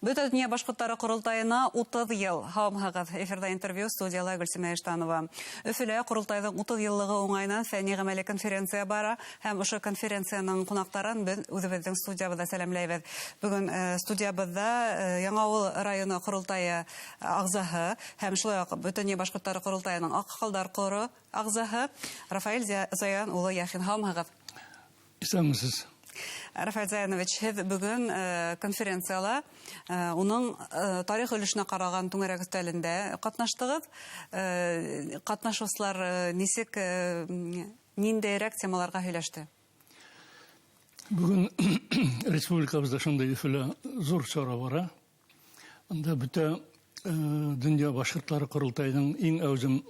Бөтә дөнья башҡорттары ҡоролтайына 30 йыл. Һаумыһығыҙ! Эфирҙа интервью, студияла Гөлсимә Иштанова. Өфөлә ҡоролтайҙың 30 йыллығы уңайынан фәнни ғәмәли конференция бара һәм ошо конференцияның ҡунаҡтарын беҙ үҙебеҙҙең студиябыҙҙа сәләмләйбеҙ. Бөгөн студиябыҙҙа Яңауыл районы ҡоролтайы ағзаһы һәм шулай уҡ Бөтә донъя башҡорттары ҡоролтайының Аҡһаҡалдар ҡоро ағзаһы Рафаэль Заян улы Яхин. Һаумыһығыҙ! Исәнмесез. Рафаэль Заянович, һеҙ бөгөн конференцияла уның тарих өлөшөнә ҡараған түңәрәк өҫтәлендә ҡатнаштығыҙ. Ҡатнашыусылар нисек, ниндәйерәк темаларға һөйләште? Бөгөн республикабыҙҙа шундай Өфөлә ҙур сара бара. Анда бөтә донъя башҡорттары ҡоролтайының иң әүҙем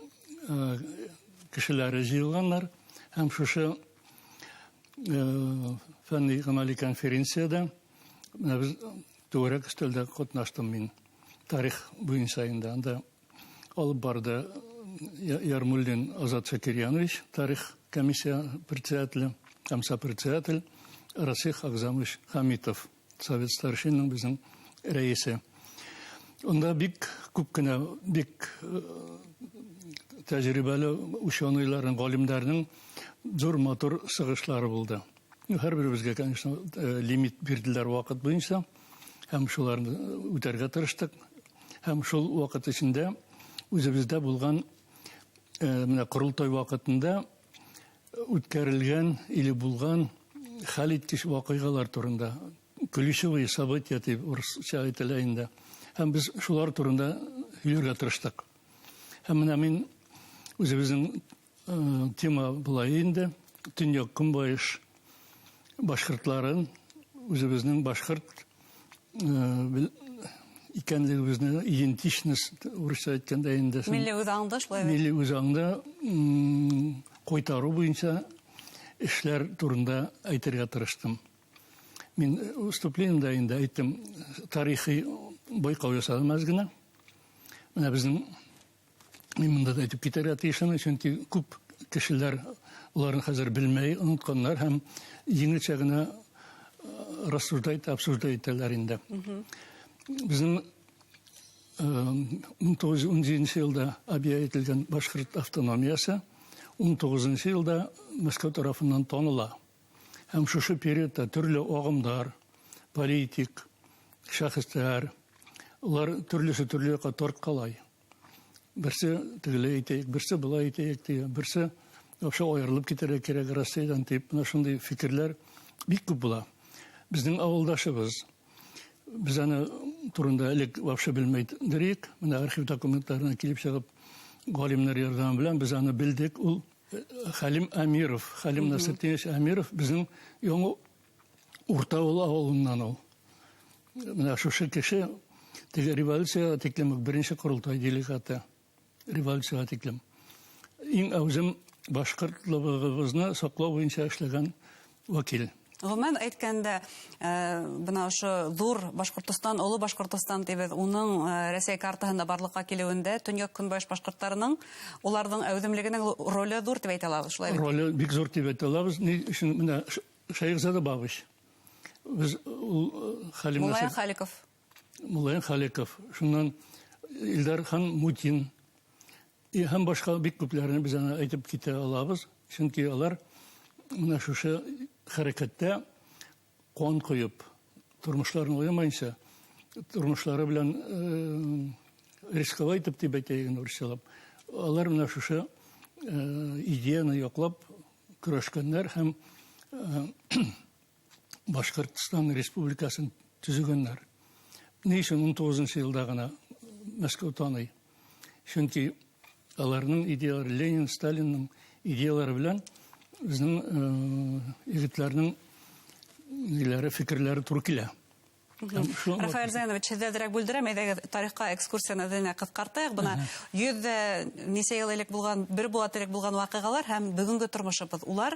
кешеләре йыйылғандар һәм шушы фәнни ғәмәли конференцияда менә беҙ түңәрәк өҫтәлдә ҡатнаштым мин, тарих буйынса инде. Анда алып барҙы Ярмуллин Азат Шакирьянович, тарих комиссия председателе һәм сопредседатель Расих Агзамович Хамитов, совет старшинының беҙҙең рәйесе. Унда бик күп кенә бик тәжрибәле ученыйларның, ғалимдарның ҙур матур сығышлары булды. Һәр беребеҙгә, конечно, лимит бирҙеләр ваҡыт буйынса, һәм шуларны үтәргә тырыштыҡ. Һәм шул ваҡыт эсендә үҙебеҙҙә булған менә ҡоролтай ваҡытында үткәрелгән или булған хәл иткес ваҡиғалар турында, ключевые события тип урыҫса әйтелә инде. Һәм беҙ шулар турында һөйләргә тырыштыҡ. Һәм менә мин үҙебеҙҙең тема былай инде: төньяҡ көнбайыш башҡортларын, үҙебеҙҙең башҡорт икәнлегебеҙҙе, идентичность урыҫса әйткәндә инде. Милли үҙаңды шулай. Милли үҙаңды ҡайтарыу буйынса эшләр турында әйтергә тырыштым. Мин выступлениемда инде әйттем, тарихи байҡау ясаным әҙ генә. Менә беҙҙең, мин бында да әйтеп китергә тейешмен, сөнки күп кешеләр уларны хәҙер белмәй, онотҡандар һәм еңелсә генә рассуждать, обсуждать итәләр инде. Беҙҙең 1917 йылда объявить ителгән башҡорт автономияһы 19-нсо йылда Мәскәү тарафынан таныла. Һәм шушы периодта төрлө ағымдар, политик шәхестәр, улар төрлөһө төрлө яҡҡа тартҡалай. Берсе тегеләй итәйек, берсе былай итәйек тигән, берсе вообще айырылып китергә кәрәк Россиянан тип, менә шундай фикерләр бик күп була. Беҙҙең ауылдашыбыҙ, беҙ аны турында элек вообще белмәй идек, менә архив документтарына килеп сығып, ғалимдар ярҙамы белән беҙ аны белдек. Ул Хәлим Әмиров, Хәлим Насретдинович Әмиров, беҙҙең Яңы Уртауыл ауылынан ул. Менә шушы кеше теге революцияға тиклем үк беренсе ҡоролтай делегаты, революцияға тиклем. Иң әүҙем башҡортлығыбыҙны саҡлау буйынса эшләгән вәкил. Ғөмүмән әйткәндә, бына ошо ҙур Башҡортостан, оло Башҡортостан тибеҙ, уның Рәсәй картаһында барлыҡҡа килеүендә төньяҡ көнбайыш башҡорттарының, уларҙың әүҙемлегенең роле ҙур тип әйтә алабыҙ, шулай бит? Роле бик ҙур тип әйтә алабыҙ. Ни өсөн менә Шәйехзада Бабич, беҙ ул Хәлим Муллаян Халиков. Муллаян Халиков, шунан Илдар хан Мутин һәм башҡа бик күпләрен беҙ аны әйтеп китә алабыҙ, сөнки алар менә шушы хәрәкәттә ҡан ҡойоп, тормошларын уйламайынса, тормошлары белән рисковать итеп тип әйтәйек инде урыҫсалап, алар менә шушы идеяны яҡлап көрәшкәннәр һәм Башҡортостан Республикасын төҙөгәндәр. Ни өсөн 19-нсо йылда ғына Мәскәү таный? Сөнки аларның идеялары, Ленин, Сталинның идеялары белән беҙҙең егетләрнең ниләре, фекерләре тура килә. Рафаэль Зайнович, һеҙҙе әҙерәк бүлдерәм, әйҙәгеҙ тарихҡа экскурсияны әҙерәк ҡыҫҡартайыҡ. Бына йөҙ ҙә нисә йыл элек булған, бер быуат элек булған ваҡиғалар һәм бөгөнгө тормошобоҙ, улар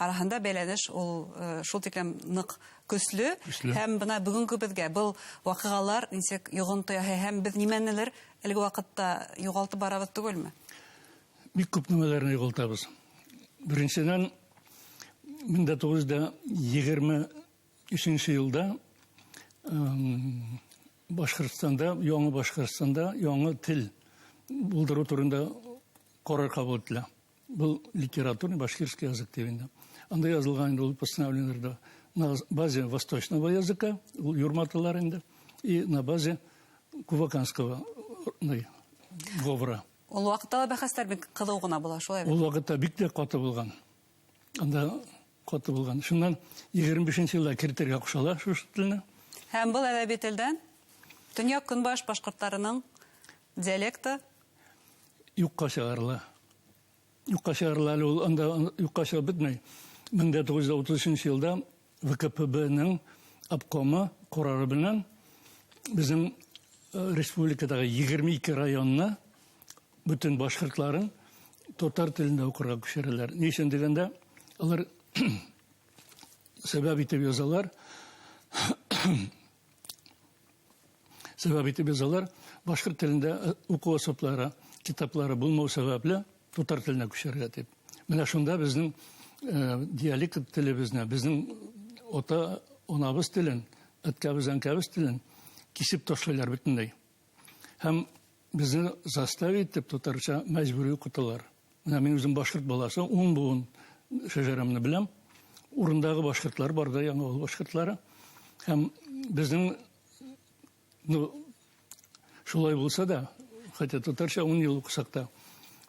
араһында бәйләнеш ул шул тиклем ныҡ көслө. Һәм бына бөгөнгө беҙгә был ваҡиғалар нисек йоғонто яһай һәм беҙ нимәнелер әлеге ваҡытта юғалтып барабыҙ түгелме? Бик күп нәмәләрне юғалтабыҙ. Беренсенән, 1923 йылда Башҡортостанда, яңы Башҡортостанда яңы тел булдырыу турында ҡарар ҡабул ителә. Был литературный башкирский язык тип инде. Анда яҙылған инде ул постановлениеларда на базе восточного языка, ул юрматалар инде, и на базе куваканского говора. Ул ваҡытта ла бәхәстәр бик ҡыҙыу ғына була, шулай бит? Ул ваҡытта бик тә ҡаты булған. Анда ҡаты булған. Шунан 25 йылда керетергә ҡушалар шушы телне. Һәм был әҙәби телдән төньяҡ-көнбайыш башҡорттарының диалекты юҡҡа сығарыла. Юҡҡа сығарыла әле ул анда юҡҡа сығып бөтмәй. 1933 йылда ВКПБ-ның обкомы ҡарары менән беҙҙең республикадағы 22 районына бөтөн башҡортларын татар телендә уҡырға күсерәләр. Ни өсөн тигәндә, алар сәбәп итеп язалар. Сәбәп итеп язалар, башҡорт телендә уҡыу асбаплары, китаплары булмау сәбәпле татар теленә күсерергә дип. Менә шунда беҙҙең диалект телебеҙне, беҙҙең ата-анабыҙ телен, әткәбеҙ, әнкәбеҙ телен кисеп ташлайлар бөтөнләй. Һәм беҙҙе заставить итеп татарса мәжбүри уҡыталар. Менә мин үҙем башҡорт баласы, 10 быуын шәжәрәмне беләм. Урындағы башҡортлар бар да, яңы ауыл башҡортлары. Һәм беҙҙең, шулай булса да, хотя татарса 10 йыл уҡыһаҡ та,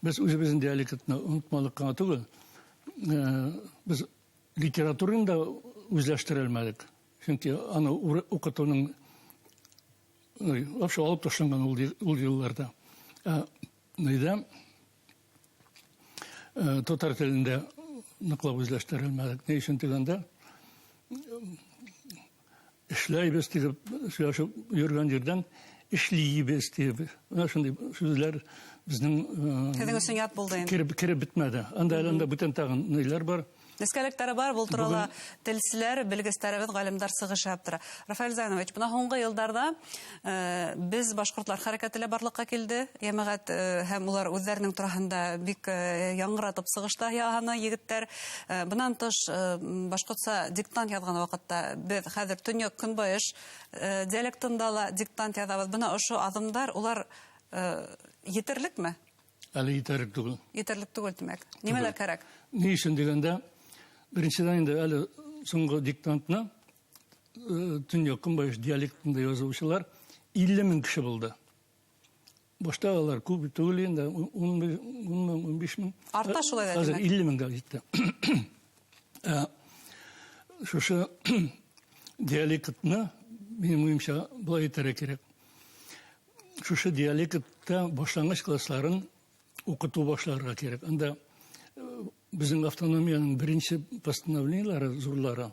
беҙ үҙебеҙҙең диалектны онотмалыҡ ҡына түгел, беҙ литератураны да үҙләштерә алманыҡ. Сөнки аны уҡытыуның, вообще алып ташланған ул йылларҙа. Нейҙә, татар телендә ныҡлап үҙләштерә алманыҡ. Ни өсөн тигәндә, эшләйбеҙ тип һөйләшеп йөрөгән ерҙән эшләйбеҙ тип. Бына шундай һүҙҙәр беҙҙең, Һеҙҙең өсөн ят булды инде. Кереп бөтмәне. Анда әле анда бүтән тағын ниләр бар. Нескәлектәре бар, был турала Бөгөн телселәр, белгестәребеҙ, ғалимдар сығыш яһап тора. Рафаэль Зайнович, бына һуңғы йылдарҙа беҙ башҡортлар хәрәкәте лә барлыҡҡа килде. Йәмәғәт һәм улар үҙҙәренең тураһында бик яңғыратып сығышта яһаны егеттәр. Бынан тыш башҡортса диктант яҙған ваҡытта беҙ хәҙер төньяҡ-көнбайыш диалектында ла диктант яҙабыҙ. Бына ошо аҙымдар, улар етерлекме? Әле етерлек түгел. Етерлек түгел, тимәк. Нимәләр Түгел. кәрәк? Ни өсөн тигәндә, беренсенән инде әле һуңғы диктантны төньяҡ-көнбайыш диалектында яҙыусылар 50 мең кеше булды. Башта алар күп түгел инде, ун мең, ун биш мең. Арта шулай да, Хәҙер тимәк. 50 меңгә етте. Шушы диалектны, минең уйымса, былай әйтергә кәрәк. Шушы диалектта башланғыс классларын уҡытыу башларға кәрәк. Анда беҙҙең автономияның беренсе постановлениелары, ҙурлары,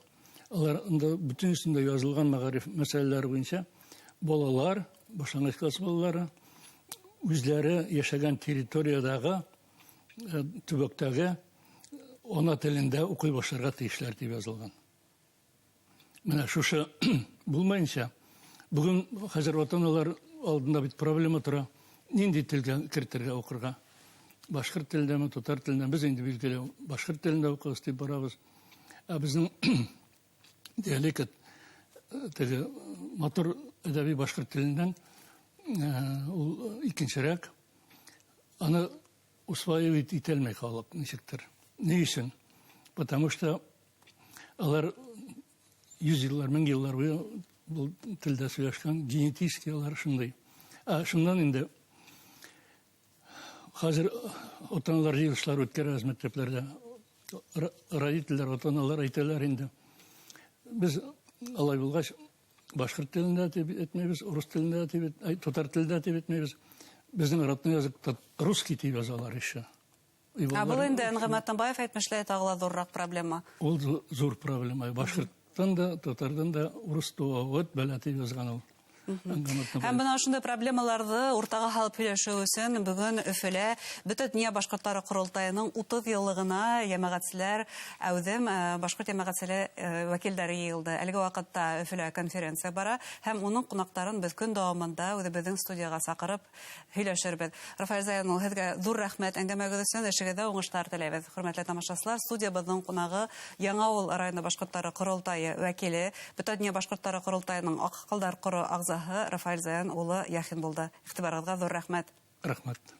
алар анда бөтөнөһөндә яҙылған мәғариф мәсьәләләре буйынса балалар, башланғыс класс балалары үҙләре йәшәгән территориядағы, төбәктәге ана телендә уҡый башларға тейешләр тип яҙылған. Менә шушы булмайынса, бөгөн хәҙер ата-аналар алдында бит проблема тора. Ниндәй телгә кертергә уҡырға? Башҡорт телендәме, татар телендәме? Беҙ инде билгеле башҡорт телендә уҡыбыҙ тип барабыҙ. Ә беҙҙең диалект теге матур әҙәби башҡорт теленән ул икенсерәк. Аны усваивать итәлмәй халыҡ нисектер. Ни өсөн? Потому что алар йөҙ йыллар, мең йыллар буйы был телдә һөйләшкән, генетически алар шундай. Ә шунан инде хәҙер ата-аналар йыйылышлар үткәрәбеҙ мәктәпләрҙә. Родительдәр, ата-аналар әйтәләр инде. Беҙ алай булғас башҡорт телендә тип әйтмәйбеҙ, урыҫ телендә тип әйт-, ай, татар телендә тип әйтмәйбеҙ. Беҙҙең родной язык русский тип язалар еще. И Ә был улар инде Әнғәм Атнабаев әйтмешләй, тағы ла ҙурыраҡ проблема. Ул ҙур проблема. Башҡорттан да, татарҙан да урыҫ туа, вот бәлә тип яҙған ул. Һәм бына ошондай проблемаларҙы уртаға һалып һөйләшеү өсөн бөгөн Өфөлә Бөтә донъя башҡорттары ҡоролтайының 30 йыллығына йәмәғәтселәр, әүҙем башҡорт йәмәғәтселе вәкилдәре йыйылды. Әлеге ваҡытта Өфөлә конференция бара һәм уның ҡунаҡтарын беҙ көн дауамында үҙебеҙҙең студияға саҡырып һөйләшербеҙ. Рафаэль Заян улы, һеҙгә ҙур рәхмәт әңгәмәгеҙ өсөн, эшегеҙҙә уңыштар теләйбеҙ. Хөрмәтле тамашасылар, студиябыҙҙың ҡунағы Яңауыл районы башҡорттары ҡоролтайы вәкиле, Бөтә донъя башҡорттары ҡоролтайының Аҡһаҡалдар ҡоро ағзаһы ағзаһы Рафаэль Заян улы Яхин булды. Иғтибарығыҙға ҙур рәхмәт. Рәхмәт.